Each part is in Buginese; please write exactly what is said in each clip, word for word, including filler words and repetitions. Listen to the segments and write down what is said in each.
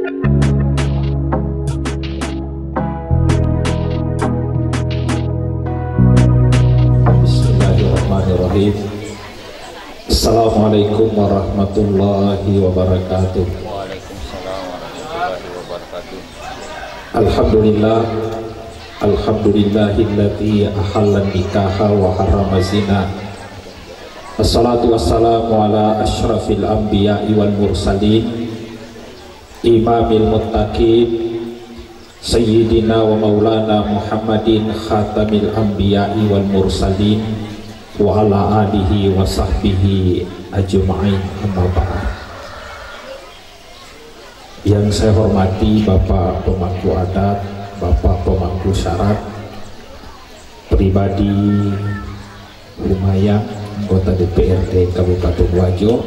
Bismillahirrahmanirrahim. Assalamualaikum warahmatullahi wabarakatuh. Waalaikumsalam warahmatullahi wabarakatuh. Alhamdulillah. Alhamdulillahilladzi ahallan nikaha wa harrama zina. Wassalatu wassalamu ala asyrafil anbiya'i wal mursalin, imamil muttaqin, sayyidina wa maulana Muhammadin khatamil anbiya'i wal mursalin, wa ala alihi wa sahbihi ajma'in, amma ba'd. Yang saya hormati Bapak Pemangku Adat, Bapak Pemangku Syarat, pribadi Humayang, anggota D P R D Kabupaten Wajo,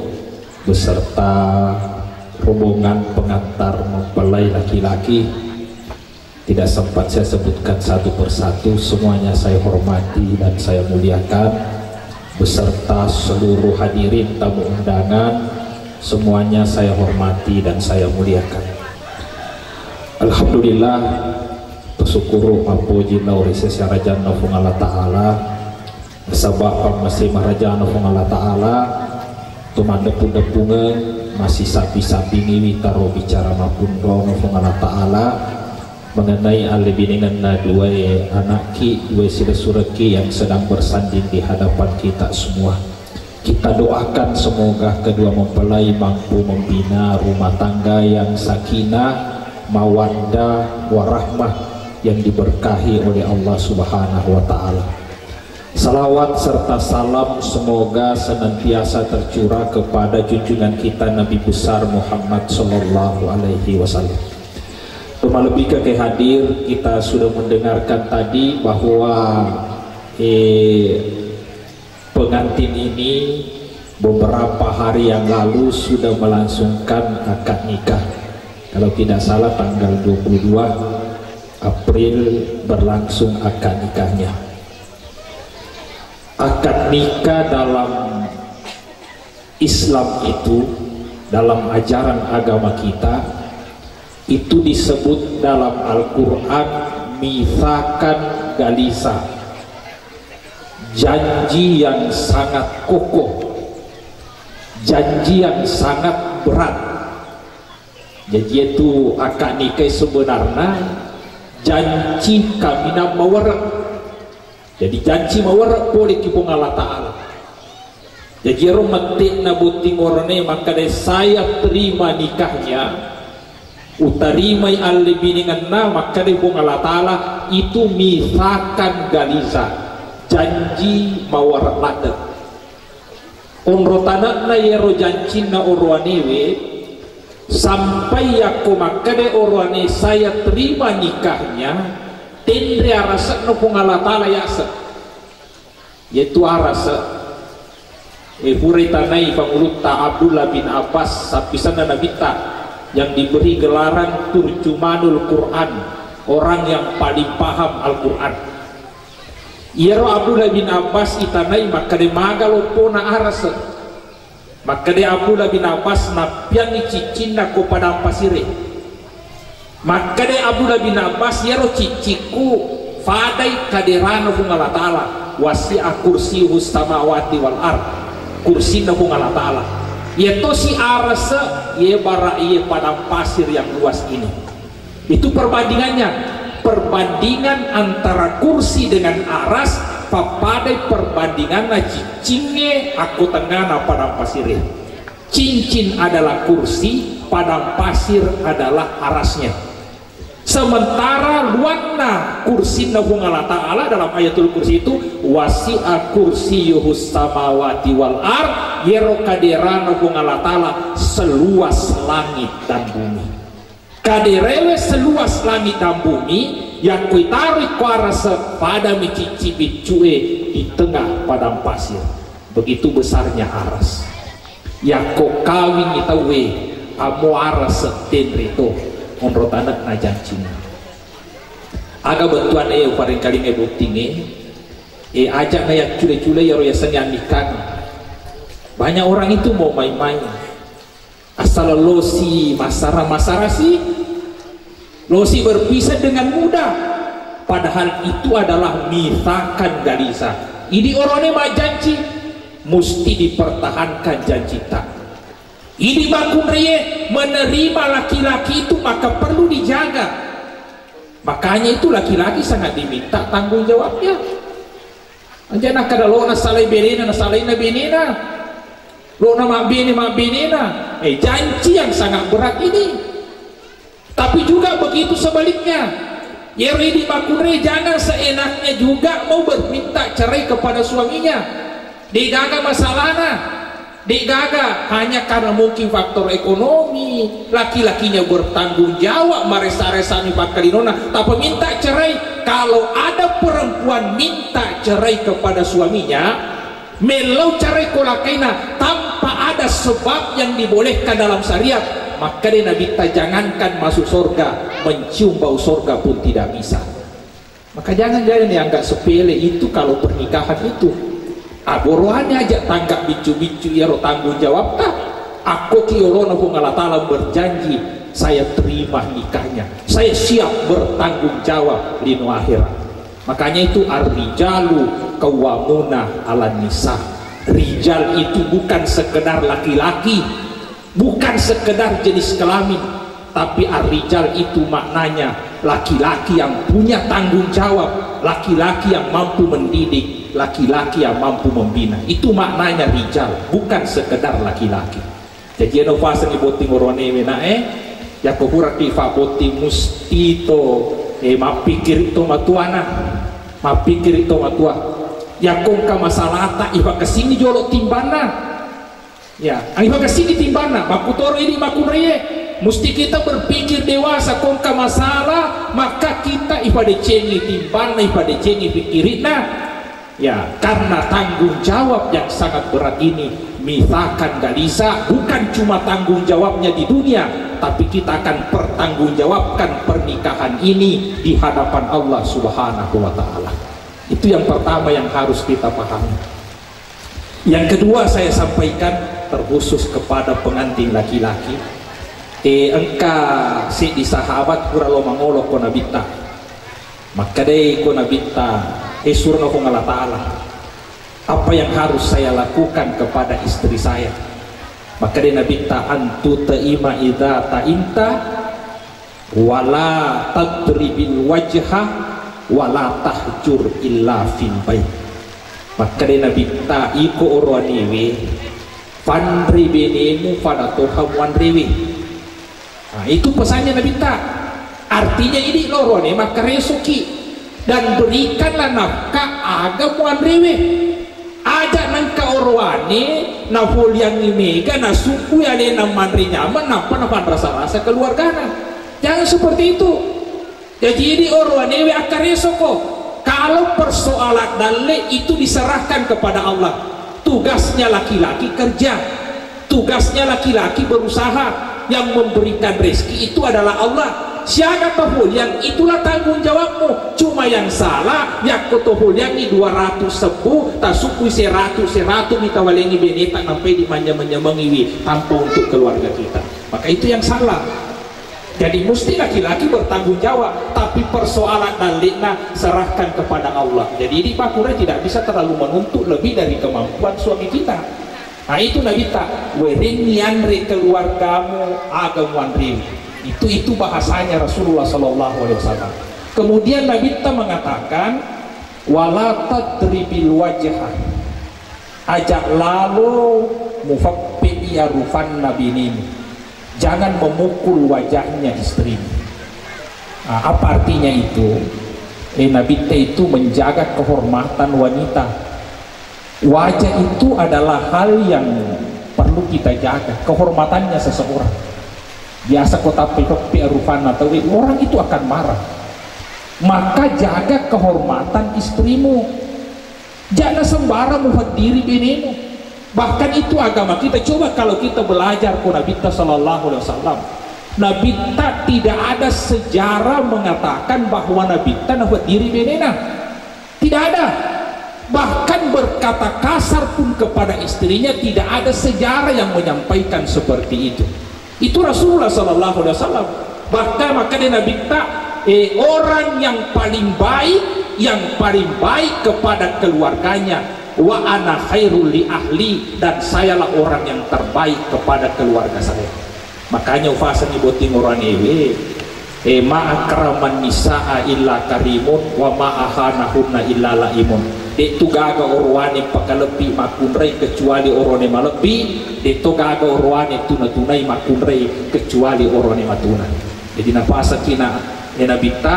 beserta rombongan pengantar mempelai laki-laki. Tidak sempat saya sebutkan satu persatu, semuanya saya hormati dan saya muliakan, beserta seluruh hadirin tamu undangan, semuanya saya hormati dan saya muliakan. Alhamdulillah, bersyukur, mappuji lao ri sesena rajanna Puang Allah Ta'ala, nasaba' pammasei marajana Puang Allah Ta'ala, to maddeppu-deppungeng, masisabbi-sabbingiwi taro bicara mappunrono Puang Allah Ta'ala mengenai allebinengenna duae anakki, duae silessurekki yang sedang bersanding di hadapan kita semua. Kita doakan semoga kedua mempelai mampu membina rumah tangga yang sakinah, mawaddah, warahmah, yang diberkahi oleh Allah Subhanahu wa Ta'ala. Salawat serta salam semoga senantiasa tercurah kepada junjungan kita Nabi besar Muhammad sallallahu alaihi wasallam. Terlebih ke hadir, kita sudah mendengarkan tadi bahwa eh, pengantin ini beberapa hari yang lalu sudah melangsungkan akad nikah. Kalau tidak salah, tanggal dua puluh dua April berlangsung akad nikahnya. Akad nikah dalam Islam itu, dalam ajaran agama kita, itu disebut dalam Al-Quran mitsakan ghaliza, janji yang sangat kokoh, janji yang sangat berat. Jadi itu akad nikah sebenarnya janji kaminang mawereng. Jadi janji mawereng pole ki Puang Allah Ta'ala. Jadi ero mette'na botting orane makkeda saya terima nikahnya, utarimai allebinengenna, makkeda Puang Allah Ta'ala, itu mitsakan ghaliza, janji mawereng ladde. Onro tane'na yero jancinna oroanewe, sampai yakko makkeda oroane saya terima nikahnya, tenre arase'na Puang Allah Ta'ala yase. Yaitu arase, eh, pura itanai pangulutta Abdullah bin Abbas, sappisanna Nabitta, yang diberi gelaran Turjumanul Quran, orang yang paling paham Al-Quran. Iyaro Abdullah bin Abbas itanai makkeda maga loppona arase. Makkeda Abdullah bin Abbas, nappiangngi ciccinna ko padang pasire. Makkeda Abdullah bin Abbas, iyaro ciccikku fadai kaderana Puang Allah Ta'ala, wasi'a kursiyuhus samawati wal ard, kursinna Puang Allah Ta'ala. Iyatosi arase, iye bara iye padang pasir yang luas ini. Itu perbandingannya. Perbandingan antara kursi dengan aras, pappadai perbandinganna ciccingnge akko tengngana padang pasire. Cincin adalah kursi, padang pasir adalah arasnya. Sementara luanna kursinna Puang Allah Ta'ala dalam ayatul kursi itu, wasi'a kursiyuhus samawati wal ard, yero kaderana Puang Allah Ta'ala seluas langit dan bumi. Kaderewe seluas langit dan bumi, yakko itaroi ko arase, padami cicci biccu'e di tengah padang pasir. Begitu besarnya aras. Yakko kawingngi tauwe, amo arase tenre to, onro tane'na jancinna. Aga bettuanna e uparingkalingai bottingnge, e, aja'na yaccule-cule yaro yasengnge annikkang. Banyak orang itu mau main-main. Asal losi masara-masara si, losi berpisah dengan mudah. Padahal itu adalah mitsakan galiza. Idi oroane majjanci, musti dipertahankan janjita. Idi makkunraie menerima laki-laki itu maka perlu dijaga. Makanya itu laki-laki sangat diminta tanggung jawabnya. Aja nakkada lo nasalai benena, nasalaina benena. Lo na mabbene, mabbenena. Eh, janji yang sangat berat ini. Tapi juga begitu sebaliknya. Yero idi makkunrai jangan seenaknya juga mau berminta cerai kepada suaminya. Degaga masalahna. Degaga hanya karena mungkin faktor ekonomi, laki-lakinya bertanggung jawab, maresa-resani pakkalinona, tapi minta cerai. Kalau ada perempuan minta cerai kepada suaminya, mellau cerai ko lakaina tanpa ada sebab yang dibolehkan dalam syariat, maka dia Nabi, jangankan masuk surga, mencium bau surga pun tidak bisa. Maka jangan, jangan dianggap sepele itu kalau pernikahan itu. Aboroane aja tanggap biccu-biccu iyaro tanggung jawabta. Akko ki olona Puang Allah Ta'ala berjanji, saya terima nikahnya. Saya siap bertanggung jawab lino akhirat. Makanya itu ar-rijalu qawwamuna 'alan nisa. Rijal itu bukan sekedar laki-laki, bukan sekedar jenis kelamin, tapi ar-rijal itu maknanya laki-laki yang punya tanggung jawab, laki-laki yang mampu mendidik, laki-laki yang mampu membina. Itu maknanya rijal, bukan sekedar laki-laki. Jaji eno pasengi botting oroanewe na, eh, yakko puraki fa botting musti to, eh, mappikiri to matuana, mappikiri to matua. Yakko engka masalata ifakessingi jolo timbanna. Ya, angifakessingi timbanna, makkutoro idi makkunraie. Musti kita berpikir dewasa, ko engka masalah, maka kita ifadecengi timbanna, ifadecengi pikkiri'na. Ya, karena tanggung jawab yang sangat berat ini, mitsakan galiza, bukan cuma tanggung jawabnya di dunia, tapi kita akan pertanggungjawabkan pernikahan ini di hadapan Allah Subhanahu wa Ta'ala. Itu yang pertama yang harus kita pahami. Yang kedua saya sampaikan terkhusus kepada pengantin laki-laki. Eh, engka seddi sahabat pura lo mangolo ko Nabitta. Makkedai ko Nabitta, eh, surna Puang Allah Ta'ala, apa yang harus saya lakukan kepada istri saya? Makkedai Nabitta, antu ta'ima idza ta'inta, wala tadribil wajha, wala tahjur illa fil bait. Makkeda Nabitta, iko oroanewe, fanre benemu pada toha muanrewe. Nah, itu pesannya Nabitta. Artinya ini lorone makkaresoki dan berikanlah nafkah aga muanrewe. Aja nengka oroane nafoliangi mega nasukku alena manre nyameng nappa nafanrasa-rasa keluargana. Jangan seperti itu. Jadi ini oroanewe akkaresoko. Kalau persoalan dalle itu diserahkan kepada Allah. Tugasnya laki-laki kerja. Tugasnya laki-laki berusaha. Yang memberikan rezeki itu adalah Allah. Siaga tafoliang itulah tanggung jawabmu. Cuma yang salah yakko tafoliangi dua ratus sebbu, tasukku seratu, seratu mitawalengi beneta nampai dimanyameng-nyamengiwi tanpa untuk keluarga kita. Maka itu yang salah. Jadi musti laki-laki bertanggung jawab, tapi persoalan dallena serahkan kepada Allah. Jadi di pakura tidak bisa terlalu menuntut lebih dari kemampuan suami kita. Nah, itu Nabitta, werengngi anre keluargamu aga muanrewe. Itu itu bahasanya Rasulullah sallallahu alaihi wasallam. Kemudian Nabitta mengatakan, wala tadribil wajha. Aja lalo mufeppe'i arufanna benemu. Jangan memukul wajahnya istrimu. Nah, apa artinya itu? Eh, Nabitta itu menjaga kehormatan wanita. Wajah itu adalah hal yang perlu kita jaga, kehormatannya seseorang. Biasa ko tappepeppe arufanna tauwe, orang itu akan marah. Maka jaga kehormatan istrimu. Jangan sembarang muhaddiri benemu. Bahkan itu agama kita. Coba kalau kita belajar ke Nabitta sallallahu alaihi wasallam. Nabitta tidak ada sejarah mengatakan bahwa Nabitta nahaddiri benena. Tidak ada. Bahkan berkata kasar pun kepada istrinya, tidak ada sejarah yang menyampaikan seperti itu. Itu Rasulullah sallallahu alaihi wasallam. Bahkan makkeda Nabitta, eh, orang yang paling baik, yang paling baik kepada keluarganya, wa ana khairul li ahli, dan sayalah orang yang terbaik kepada keluarga saya. Makanya ufasengngi botting oroanewe, eh, ma akraman nisaa illa karimun, wa ma ahanahunna illa laimun. De'tu gaga oroane pakalebbi makkunrai kecuali oroane malebbi, de'to gaga oroane tuna-tunai makkunrai kecuali oroane matuna. Jadi nafasaki na, eh, Nabitta,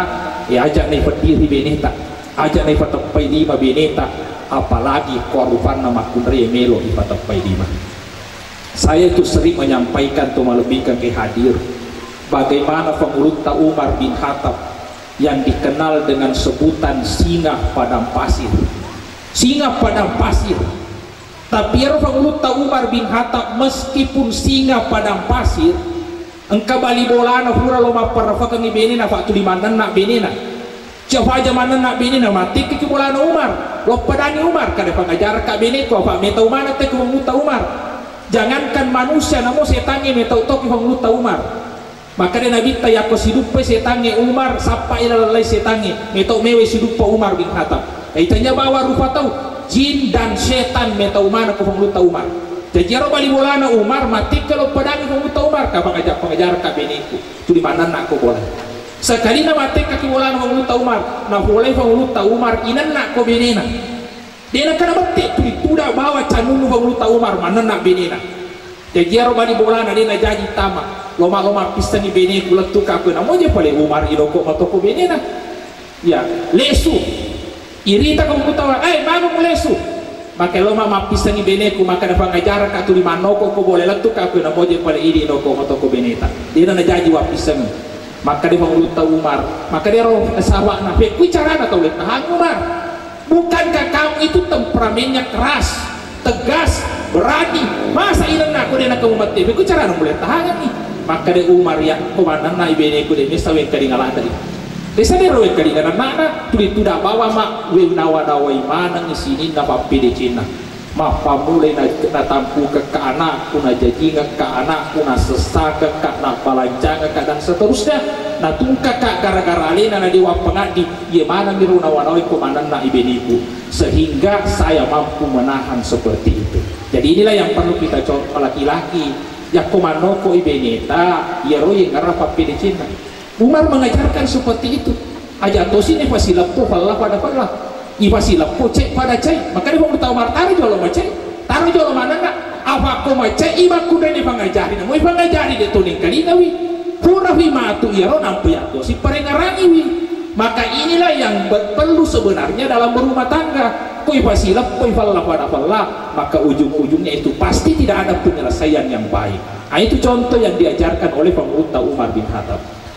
eh, aja naifeddiri beneta, aja naifeteppai lima beneta, apalagi ko arufanna makkunrai melo ifeteppai lima. Saya itu sering menyampaikan to malebbikan ke hadir, bagaimana Pangulutta Umar bin Khattab yang dikenal dengan sebutan singa padang pasir. Singa padang pasir. Tapi ero Pangulutta Umar bin Khattab meskipun singa padang pasir, engka bali bolana pura lo mapparafakeng benena, fa tuli manenna benena. Cia faja manenna benena, mattekkeki bolana Umar. Loppadangi Umar, kada pangajarakka beneku, apa metau maneng te ku Pangulutta Umar. Jangankan manusia, namo setangnge metau toki Pangulutta Umar. Makkeda Nabitta, yakko siduppai setangnge Umar, sappai lalallai setangnge, metau mewai siduppa Umar bin Khattab. Kaitanya bawa rupa tau, jin dan setan metau maneng ku Pangulutta Umar. Jaji ero bali bolana Umar, mattekke loppadangi Pangulutta Umar, ka pangaja-, pangajarakka beneku. Tuli manenna ko bola. Sekalina mattekkaki bolana Pangulutta Umar, napolei Pangulutta Umar inenna ko benena. Dena kana bette tuli tuda bawa canunu Pangulutta Umar manenna benena. Jaji ero bali bolana dena jaji tama. Loma-loma pissengi beneku lettuka ko namoje pale Umar idoko matoko benena. Ya, lesu. Irita ko Pangulutta Umar, "Eh, magi mulesu?" Maka loma mappissengi beneku, maka napangajarakka tuli mannoko ko bole lettuka ko namoje pale idi noko matoko beneta. Dena najaji wappisseng. Makkeda Pangulutta Umar, makkeda ero sahabatna, "Pekkui carana tau lettahang Umar? Bukankah kamu itu temperamennya keras, tegas, berani? Masa inenna ko dena kamu mate? Pekkui carana mulettahangenni?" Makkeda Umar, "Ya, ko manenna ibeneku de mesa wengkalinga ladai." Desa dero wengkalinga nennana, tuli tuda bawa ma wenawa-nawai maneng sininna pappedecenna. Mappammulai na-, natampukekka anakku, najajingekka anakku, nasessakekka, napalancangekka, dan seterusnya. Natungkaka gara-gara alena na dewa pengaddi, ye maneng miro nawa-nawai ko manenna ibeneku. Sehingga saya mampu menahan seperti itu. Jadi inilah yang perlu kita contoh laki-laki. Yakko mannoko ibeneta, yero yengngarang pappedecenna. Umar mengajarkan seperti itu. Aja tosi ne pasileppo falla pada falla. Ipasileppo cai pada cai. Makanya Pangulutta Umar taro jolo macai. Taro jolo manenna. Apa ko macai imakkunrai ne pangajari. Namo ipangajari de to nengkalingawi. Pura wi matu iyaro nampa ya tosi parengarangiwi. Maka inilah yang be-, perlu sebenarnya dalam berumah tangga. Ko ipasileppo falla pada falla, maka ujung-ujungnya itu pasti tidak ada penyelesaian yang baik. Nah, itu contoh yang diajarkan oleh Pangulutta Umar bin Khattab.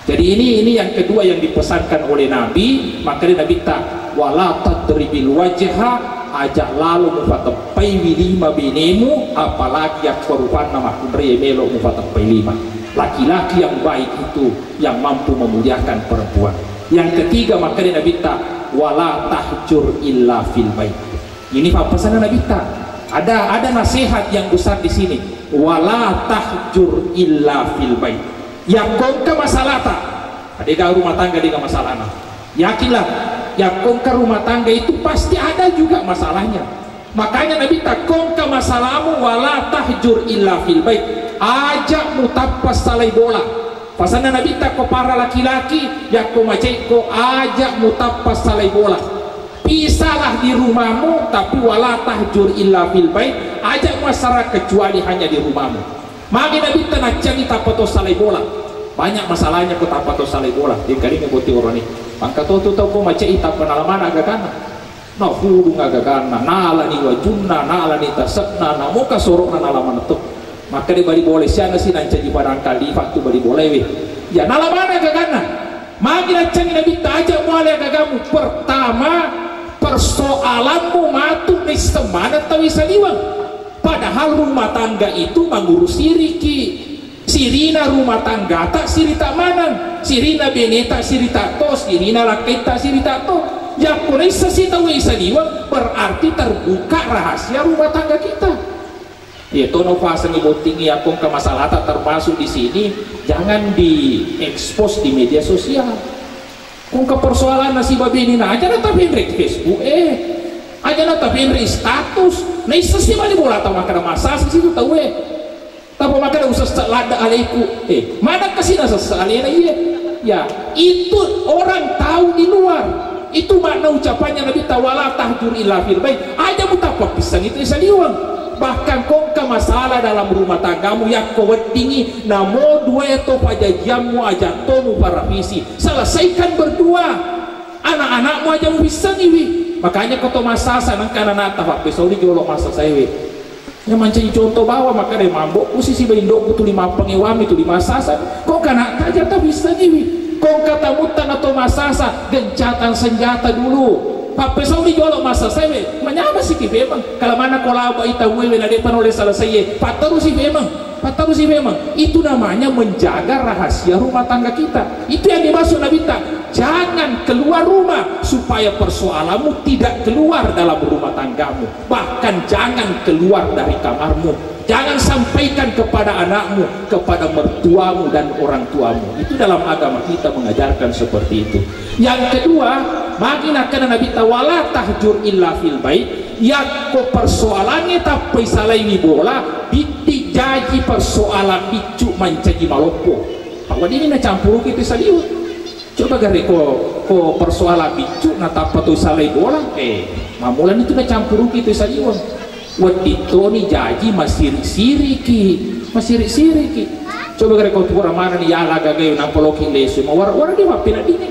Jadi ini, ini yang kedua yang dipesankan oleh Nabi, makanya Nabitta, "Wala tadribil wajha," aja lalo mufateppai wi lima benemu, apalagi yakko rupanna makkunrai melo mufateppai lima. Laki-laki yang baik itu yang mampu memuliakan perempuan. Yang ketiga, makanya Nabitta, "Wala tahjur illa fil bait." Ini pappasanna Nabitta. Ada, ada nasihat yang besar di sini. "Wala tahjur illa fil bait." Yakko engka masalata, dega rumah tangga dega masalahna. Yakinlah, yakko engka rumah tangga itu pasti ada juga masalahnya. Makanya Nabitta, "Ko engka masalahmu, wala tahjur illa fil bait." Aja mutappa salai bola. Pasanna Nabitta, ko para laki-laki, yakko macai ko aja mutappa salai bola. Pisahlah di rumahmu, tapi wala tahjur illa fil bait, aja muassara kecuali hanya di rumahmu. Magi Nabitta naccangi tappa to salai bola. Banyak masalahnya ko tappa to salai bola. Dengkalinga botting oroane. Mangka to tu tau ko macai tappa nalamana gagana. Nafudung agaganna, nalani wajunna, nalani tasekna, namoka sorokna nala manetto. Makkeda bali bola siana si nancaji padangkang lifa tu bali bola we. Ya, nala mana agaganna? Magi naccangi Nabitta, aja muale agagamu. Pertama, persoalanmu matu naisseng maneng tau saliweng. Padahal rumah tangga itu mangurus siriki. Sirina rumah tanggata sirita maneng, sirina beneta sirita to, sirina lakkaitta sirita to. Yakko naisseng si tauwe isaliweng, berarti terbuka rahasia rumah tangga kita. Iya tono pasengi bottingi yakko engka masalahta termasuk di sini, jangan di-expose di media sosial. Ko engka persoalanna sibawa benena, aja na tapenre Facebook e, aja na tapenre status, naisseng si mani bolata makkeda massasa situ tauwe. Tappa makkeda usessa ladde aleku. Eh, manakka si nasessa alena iye? Ya, itu orang tahu di luar. Itu makna ucapannya Nabitta, "Wala tahjur illa fil bait." Aja mutappa pisseng itu saliweng. Bahkan ko engka masalah dalam rumah tanggamu, yakko weddingi, namo dua to pajajiammu aja to muparapisi. Selesaikan berdua. Anak-anakmu aja mufissengiwi. Makanya ko to massasa nengka anak-anakta, "Pappesauli jolo massasaiwe." Iya mancaji contoh bawang, makkeda, "Mambokku si sibawa indokku tuli mappangewami, tuli massasa." Ko engka anakta aja tafissengiwi. Ko engka tamutta na to massasa, gencatan senjata dulu. Pappesauli jolo massasaiwe, manyameng siki femeng. Kala manna ko labai tauwewe na de'pa nulle selesaiye, patterusi femeng. Patterusi femeng. Itu namanya menjaga rahasia rumah tangga kita. Itu yang dimaksud Nabitta. Jangan keluar rumah supaya persoalanmu tidak keluar dalam rumah tanggamu. Bahkan jangan keluar dari kamarmu. Jangan sampaikan kepada anakmu, kepada mertuamu dan orang tuamu. Itu dalam agama kita mengajarkan seperti itu. Yang kedua, magi nakkeda Nabitta, "Wala tahjur illa fil bait." Yakko persoalangnge tappa isalaiwi bola, bitti jaji persoalan biccu mancaji maloppo. Pak, weddinni nacampuruki tu saliweng. Coba gare ko, ko persoalan biccu natappa tu salai bola, eh, mammulani tu nacampuruki tu saliweng. Wedding toni jaji masiri-siriki, masiri-siriki. Coba gare ko pura manani yala gagai nampa loki lesu, mawara-wara di mappeneddingi.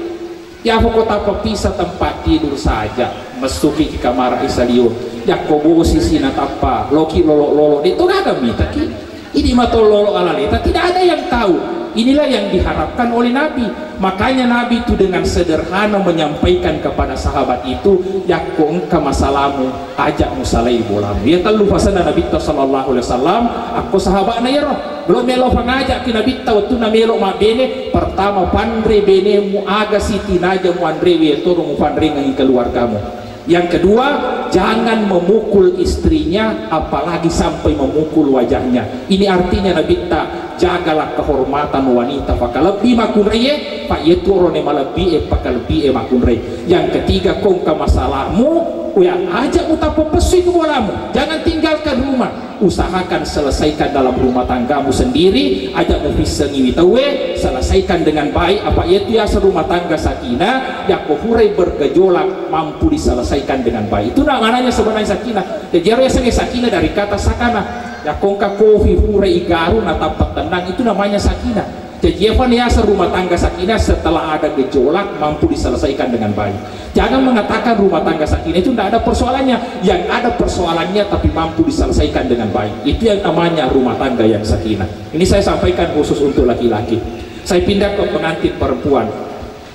Yafo ko tappa pisa tempat tidur saja, messuki ki kamara isaliweng. Yakko bosi si natappa loki lolo-lolo, de to gaga mitaki. Idi matololo alaleta, tidak ada yang tahu. Inilah yang diharapkan oleh Nabi. Makanya Nabi itu dengan sederhana menyampaikan kepada sahabat itu, "Yakko engka masalahmu, aja musalai bolamu." Iya tellu pasenna Nabitta sallallahu alaihi wasallam, akko sahabatna iyaro. Belum melo pangajak ki Nabitta wettunna melo mabbene, pertama, panre benemu aga sitinaja muanrewe, toro mupanrengengi keluargamu. Yang kedua, jangan memukul istrinya, apalagi sampai memukul wajahnya. Ini artinya Nabitta, jagalah kehormatan wanita, pakalebbi makunraie, pak yetu orone malebbi e, pakalebbi e makunrai. Yang ketiga, ko engka masalahmu, ya aja mutappa pessui ke bolamu, jangan tinggalkan rumah. Usahakan selesaikan dalam rumah tanggamu sendiri, aja mufissengiwi tauwe, selesaikan dengan baik. Apa yaitu yaseng rumah tangga sakinah, yakko furai bergejolak mampu diselesaikan dengan baik. Itu namanya sebenarnya sakinah. Jadi harus yasengnge sakinah dari kata sakana. Yakko engka kofi furai igaru natappa tenang, itu namanya sakinah. Jadi, apa nih yaseng rumah tangga sakinah setelah ada gejolak mampu diselesaikan dengan baik. Jangan mengatakan rumah tangga sakinah itu tidak ada persoalannya. Yang ada persoalannya tapi mampu diselesaikan dengan baik. Itu yang namanya rumah tangga yang sakinah. Ini saya sampaikan khusus untuk laki-laki. Saya pindah ke pengantin perempuan.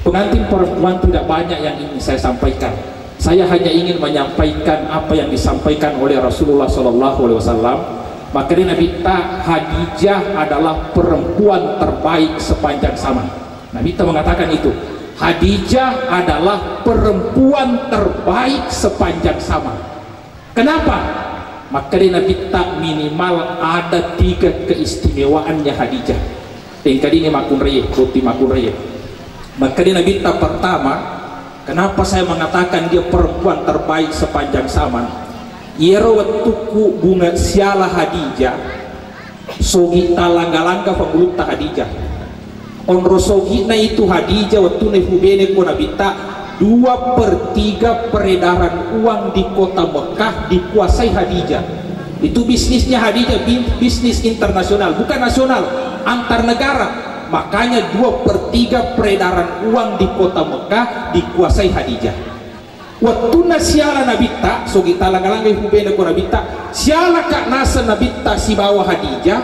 Pengantin perempuan tidak banyak yang ingin saya sampaikan. Saya hanya ingin menyampaikan apa yang disampaikan oleh Rasulullah sallallahu alaihi wasallam. Makanya Nabitta, Khadijah adalah perempuan terbaik sepanjang zaman. Nabitta mengatakan itu. Khadijah adalah perempuan terbaik sepanjang zaman. Kenapa? Makkeda Nabitta minimal ada tiga keistimewaannya Khadijah. Engkadini makunraie, botting makunraie. Makkeda Nabitta pertama, kenapa saya mengatakan dia perempuan terbaik sepanjang zaman? Iyaro wettukku bunga siala Khadijah, sogi talangga-langga pangulutta Khadijah. Onro sogi'na itu Khadijah wettunna ifubene ko Nabitta, dua per tiga peredaran uang di kota Mekah dikuasai Khadijah. Itu bisnisnya Khadijah, bi-, bisnis internasional, bukan nasional, antar negara. Makanya dua per tiga peredaran uang di kota Mekah dikuasai Khadijah. Wettunna siala Nabitta, sogi talangga-langga ifubene ko Nabitta, sialaka naseng Nabitta sibawa Khadijah,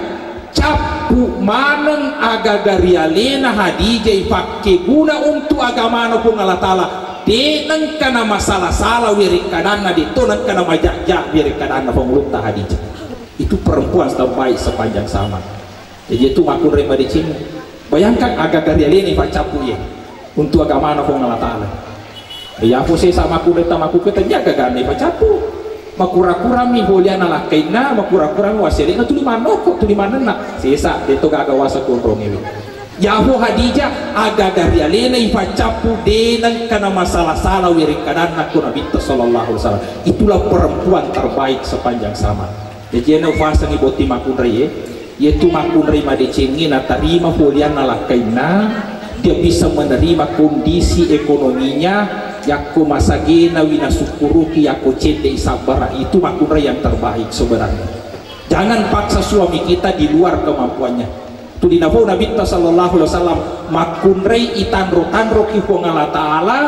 cappu maneng agaga rialena Khadijah ipakkeguna untuk agamana Puang Allah Ta'ala, de nengka namasala-sala werekkadanna, de to nengka namajak-jak werekkadanna pangulutta Khadijah. Itu perempuan terbaik sepanjang zaman. Jadi itu makkunrai madeceng. Bayangkan agaga rialena ipaccappu iye untuk agamana Puang Allah Ta'ala. Iya, pu sesa makkunrai tamakuke tennia gaganna ipacappu. Makura-kurami holianna lakkainna, makura-kurami wasele'na tuli mannoko, tuli mannenna. Sesa, deto gaga wasa konrongewe. Yaho Hadijah, agaga ri alena ipacappu, de nengka namasala-sala werekkadanna ko Nabitta sallallahu alaihi wasallam. Itulah perempuan terbaik sepanjang zaman. Jaji ena ufasengi botting makkunrai e, iyatu makkunrai madecengnge natarima folianna lakkainna, dia bisa menerima kondisi ekonominya, yakko masagenawi nasukkuruki, yakko cedde sabbara, itu makkunrai yang terbaik sebenarnya. Jangan paksa suami kita di luar kemampuannya. Tuli napau Nabitta sallallahu alaihi wasallam, makkunrai itanro-tanroki Puang Allah Ta'ala,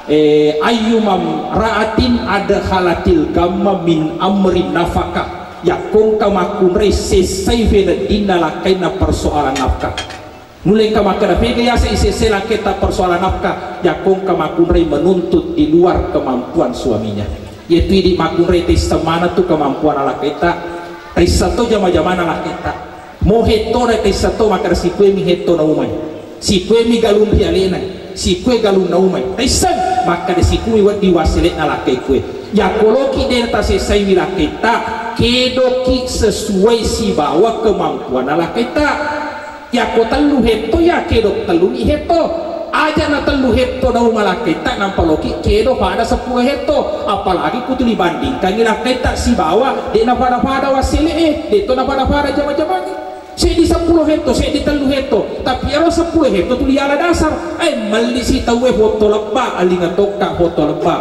eh, ayyumam ra'atin adkhalatil gamma min amri nafkah. Yakkongka makkunrai sessai feneddinna lakkainna persoalan nafkah. Nullengka makkeda fega yaseng isessai lakketta persoalan nafkah, yakkongka makkunrai menuntut di luar kemampuan suaminya. Yaitu idi makkunrai taisseng maneng tu kemampuan lakketta, taisseng to jama-jamana lakketta. Mo hetto na taisseng to makkeda sikuemi hetto na umai. Sikuemi galung ri alena, sikue galung na umai. Taisseng makkeda sikui wedding wassele'na lakkai kue. Yakko loki de tasessaiwi lakketta, kedoki sesuai sibawa kemampuanna lakketta. Yakko tellu hetto, ya kedok telluni hetto. Aja na tellu hetto na uma lakketta nampa loki kedo pada seppulo hetto. Apalagi kutuli bandingkangi lakketta sibawa de na pada-pada wassele'e, de to na pada-pada jama-jamangi. Seddi seppulo hetto, seddi tellu hetto, tapi ero seppulo hetto tuli ala dasar. Eh, mellisi tauwe foto lebba, alinga tokka foto lebba.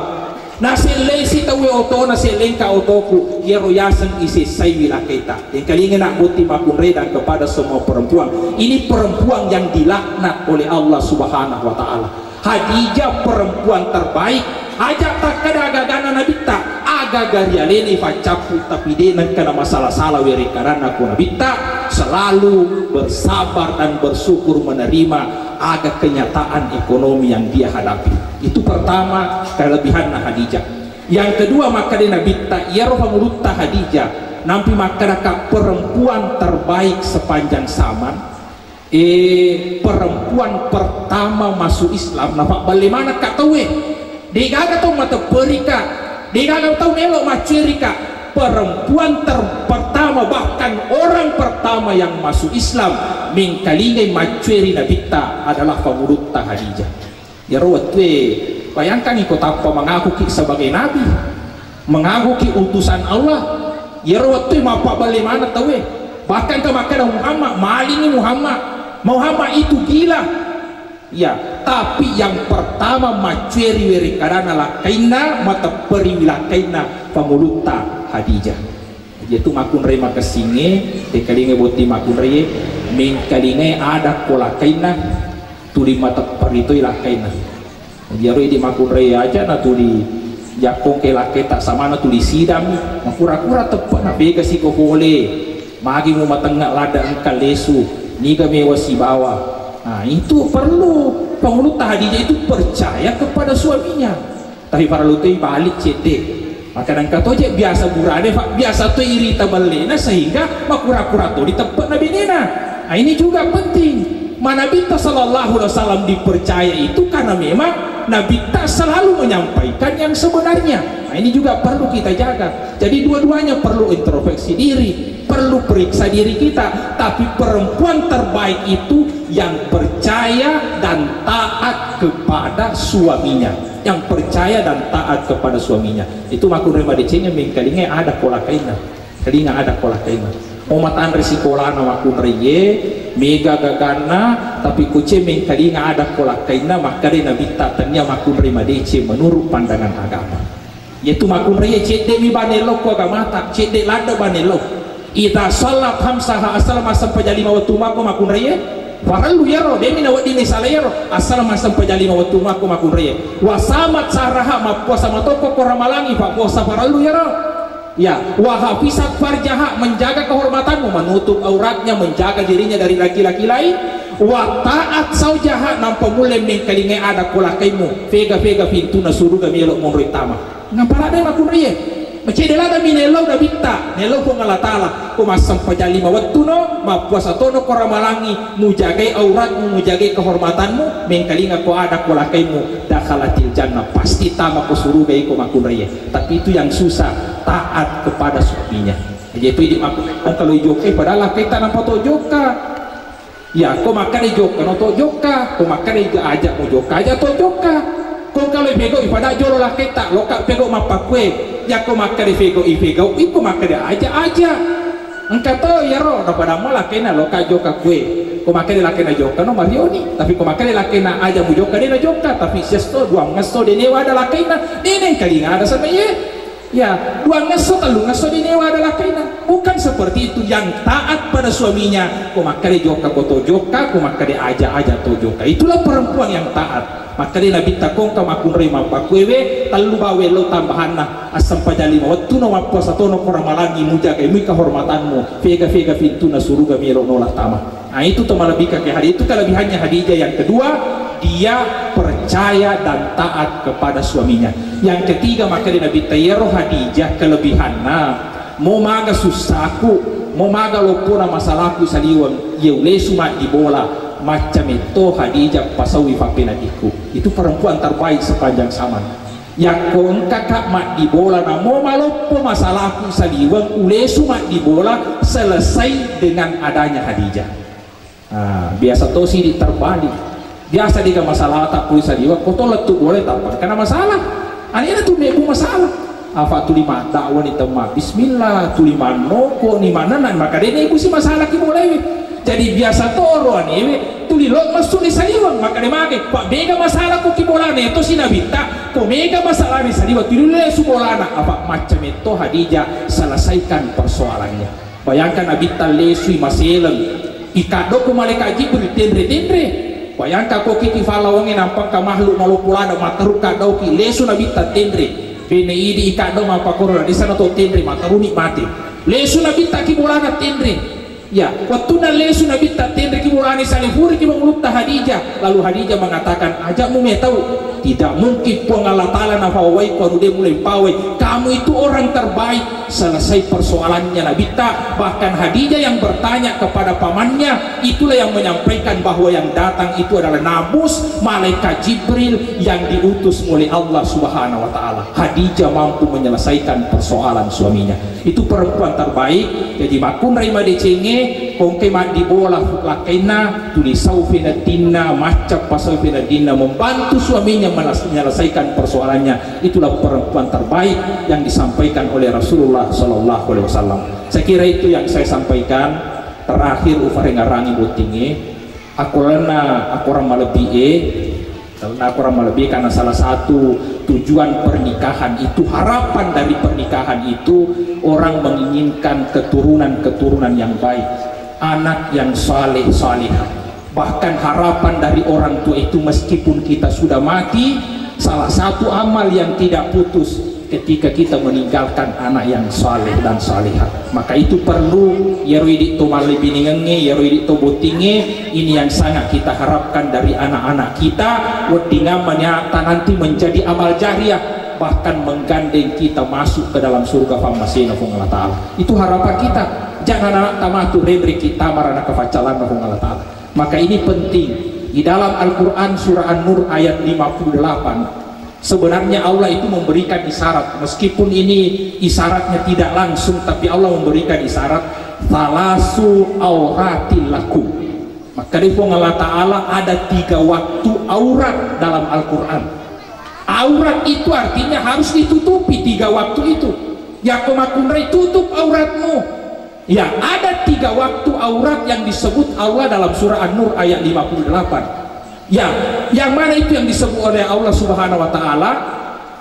Nasellesi tauwe otona, sellengka otoku, iyaro yaseng isessaiwi lakkaita. Engkalinga na botting makkunrai dan kepada semua perempuan. Ini perempuan yang dilaknat oleh Allah Subhanahu wa Ta'ala. Khadijah perempuan terbaik, aja takkeda agagana Nabitta, agaga ri alena ifaccappu, tapi de nengka namasala-sala werekkadanna ko Nabitta, selalu bersabar dan bersyukur menerima aga kenyataan ekonomi yang dia hadapi. Itu pertama kelebihanna Khadijah. Yang kedua, makkeda Nabitta, iyaro famulutta Khadijah, nampi makkedaka perempuan terbaik sepanjang zaman, eh, perempuan pertama masuk Islam, nafabballe manekka tauwe. Degaga tau matepperika, degaga tau melo maccuerika. Perempuan ter-, pertama, bahkan orang pertama yang masuk Islam, mengkalingai maccueri Nabitta adalah famulutta Khadijah. Iyaro wettue, bayangkangi ko tappa mengakuki sebagai nabi, mengakuki utusan Allah. Iyaro wettue mappabballe maneng tauwe. Bahkan ka makkeda Muhammad, malingi Muhammad. Muhammad itu gila. Ya, tapi yang pertama maccueri werekkadanna lakkainna, matepperiwi lakkainna famulutta Khadijah. Iyatu makkunrai makessingnge, engkalingai botting makkunraie, mengkalingai ada ko lakkainna, tuli matepperi toi lakkainna. Iyaro idi makkunrai aja na tuli jakkongke lakkaita samana tuli sidang, makura-kura teppe'na, pegasi ko pole, magi mumatengnga ladde engka lesu, niga mewa sibawa. Nah, itu perlu famulutta Khadijah itu percaya kepada suaminya. Tapi parellu toi balik cedde. Maka nengka toje biasa burane, Pak, biasa toi irita ballena sehingga makura-kura to diteppe'na benena. Nah, ini juga penting. Ma Nabitta sallallahu alaihi wasallam dipercaya itu karena memang Nabitta selalu menyampaikan yang sebenarnya. Nah, ini juga perlu kita jaga. Jadi dua-duanya perlu introspeksi diri, perlu periksa diri kita. Tapi perempuan terbaik itu yang percaya dan taat kepada suaminya. Yang percaya dan taat kepada suaminya. Itu makkunrai madecengeng mengkalingai ada ko lakkainna. Kalinga ada ko lakkainna. Mau matanre sikolana makkunraie, mega gaganna, tapi kuce mengkalinga ada ko lakkainna, makkeda Nabitta tennia makkunrai madeceng menurut pandangan agama. Yaitu makkunraie cedde mi banello ko agamata, cedde ladde banello. Idza shallat khamsaha, asal massempajang lima wettu mako makkunraie, farallu iyaro, demi nawedding ni sala iyaro, asal massempajang lima wettu mako makkunraie. Wa shamat shahraha, mappuasa matokko ko ramalangi, fa puasa farallu iyaro. Ya, wa hafizat farjaha, menjaga kehormatanmu, menutup auratnya, menjaga dirinya dari laki-laki lain. Wa ta'at zaujaha, nampa mulle mengkalingai ada ko lakkaimu, fega-fega pintunna suruga melo monro tama. Nampa ladde makkunraie. Macedde ladde mi nellau Nabitta, nellau Puang Allah Ta'ala, ko massempajang lima wettuno, Mappuasa tono ko ramalangi, mujagai auratmu, mujagai kehormatanmu, mengkalinga ko ada ko lakaimu, dakhalatil jannah, pasti tama ko suruga iko makkunraie. Tapi itu yang susah, taat kepada suaminya. Jadi itu idi makkunrai, kalau jokka, padahal lakaita nampa to jokka. Ya, ko makkeda jokka, no to jokka, ko makkeda aja mu jokka, aja to jokka. Ko kalau pegau, pada jolo lakaita, loka pegau mappakue. Ya, ko makkeda pegau, ipegau, iko makkeda aja, aja. Engka to iyaro, napada mo lakaina loka jokka kue. Ko makkeda lakaina jokka no marioni, tapi ko makkeda lakaina aja mu jokka de na jokka, tapi sesto dua ngesso de newa ada lakaina, de nengkalinga ada sama ye. Ya, dua ngesso, tellu ngesso de newa ada lakaina. Bukan seperti itu, yang taat pada suaminya. Ko makkeda jokka ko to jokka, ko makkeda aja aja to jokka. Itulah perempuan yang taat. Makkeda Nabitta, ko engka makkunrai mappakuewe, tellu bawe lo tambahanna, assempajang lima wettu no mappuasa tono ko ramalangi, mujagai mui kehormatanmu, fega-fega pintunna suruga melo nola tama. Nah, itu to malebbikang ke Khadijah, itu kelebihannya Khadijah. Yang kedua, dia percaya dan taat kepada suaminya. Yang ketiga, makkeda Nabitta, iyaro Khadijah kelebihanna, mo maga sussaku, mo maga loppona masalaku saliweng, ye ulesu maddibola, macca metto Khadijah pasaui fappenadiku. Itu perempuan terbaik sepanjang zaman. Yakko engkaka maddibola namo maloppo masalaku saliweng, ulesu maddibola selesai dengan adanya Khadijah. Ah, biasa to sidi terbalik. Biasa dega masalah tak pui saliweng, ko to lettu bola tappa kena masalah. Anena tu mebu masalah. Apa tuli maddakwani temma bismillah, tuli mannoko ni manana, maka de nebu si masalah ki bola iwe. Jadi biasa to ro anewe tuli lo massu ni saliweng, maka de mage, pa mega masalah ko ki bolana to si Nabitta, ko mega masalah ni saliweng tuli lesu bolana, apa macca metto Khadijah selesaikan persoalannya. Bayangkan Nabitta lesui maseleng, ikaddo ko malaikat Jibril tenre-tenre. Bayangkan ko kiki falawange nampakka makhluk maloppo lada materukka dauki lesu Nabitta tenre. Bene idi ikaddo mappakoro na desa na to tenre materuni mate. Lesu Nabitta ki bolana tenre. Ya, wettunna lesu Nabitta tenre ki bolana salifuri ki mangulutta Khadijah. Lalu Khadijah mengatakan, "Aja mu metau. Tidak mungkin Puang Allah Ta'ala nafawai ko anu de mulai pawai. Kamu itu orang terbaik." Selesai persoalannya Nabitta. Bahkan Khadijah yang bertanya kepada pamannya, itulah yang menyampaikan bahwa yang datang itu adalah nabus malaikat Jibril yang diutus oleh Allah Subhanahu wa Ta'ala. Khadijah mampu menyelesaikan persoalan suaminya. Itu perempuan terbaik. Jadi makkunrai madecengnge, kongke maddibola lakainna, tuli sau fenaddinna, macca pasau fenaddinna, membantu suaminya menyelesaikan persoalannya. Itulah perempuan terbaik yang disampaikan oleh Rasulullah Sallallahu Alaihi Wasallam. Saya kira itu yang saya sampaikan. Terakhir, ufarengarangi bottingnge, akoranna akorang malebbi'e, karena akorang malebbi karena salah satu tujuan pernikahan itu, harapan dari pernikahan itu orang menginginkan keturunan-keturunan yang baik, anak yang saleh salihah. Bahkan harapan dari orang tua itu, meskipun kita sudah mati, salah satu amal yang tidak putus ketika kita meninggalkan anak yang saleh dan salihah. Maka itu perlu, iyaro idi to malebbiningengnge, iyaro idi to bottingnge, ini yang sangat kita harapkan dari anak-anak kita, weddingang maniata nanti menjadi amal jariah, bahkan menggandeng kita masuk ke dalam surga fammasena Puang Allah Ta'ala. Itu harapan kita. Jangan anak tamatu renre kita marana kefaccalanna Puang Allah Ta'ala. Maka ini penting. Di dalam Al-Quran surah An-Nur ayat lima puluh delapan, sebenarnya Allah itu memberikan isyarat. Meskipun ini isyaratnya tidak langsung, tapi Allah memberikan isyarat, "Thalasu auratil lakum." Maka di Puang Allah Ta'ala ada tiga waktu aurat dalam Al-Quran. Aurat itu artinya harus ditutupi tiga waktu itu. Yakko makkunrai tutup auratmu. Ya, ada tiga waktu aurat yang disebut Allah dalam surah An-Nur ayat lima puluh delapan. Ya, yang mana itu yang disebut oleh Allah Subhanahu wa Ta'ala?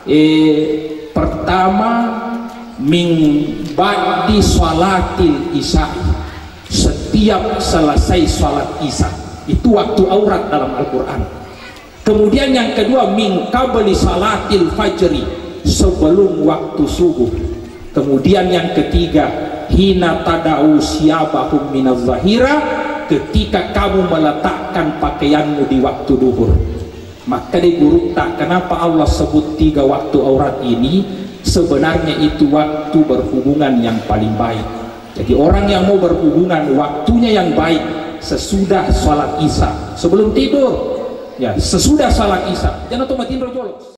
Eh, pertama, min ba'di salatil isya. Setiap selesai salat isya. Itu waktu aurat dalam Al-Quran. Kemudian yang kedua, min qabli salatil fajri, sebelum waktu subuh. Kemudian yang ketiga, hina tada'u siyabahum minaz zahira, ketika kamu meletakkan pakaianmu di waktu duhur. Maka di gurutta, kenapa Allah sebut tiga waktu aurat ini? Sebenarnya itu waktu berhubungan yang paling baik. Jadi orang yang mau berhubungan, waktunya yang baik sesudah sholat isya, sebelum tidur. Ya, sesudah sholat isya. Jangan tuh matiin jolo.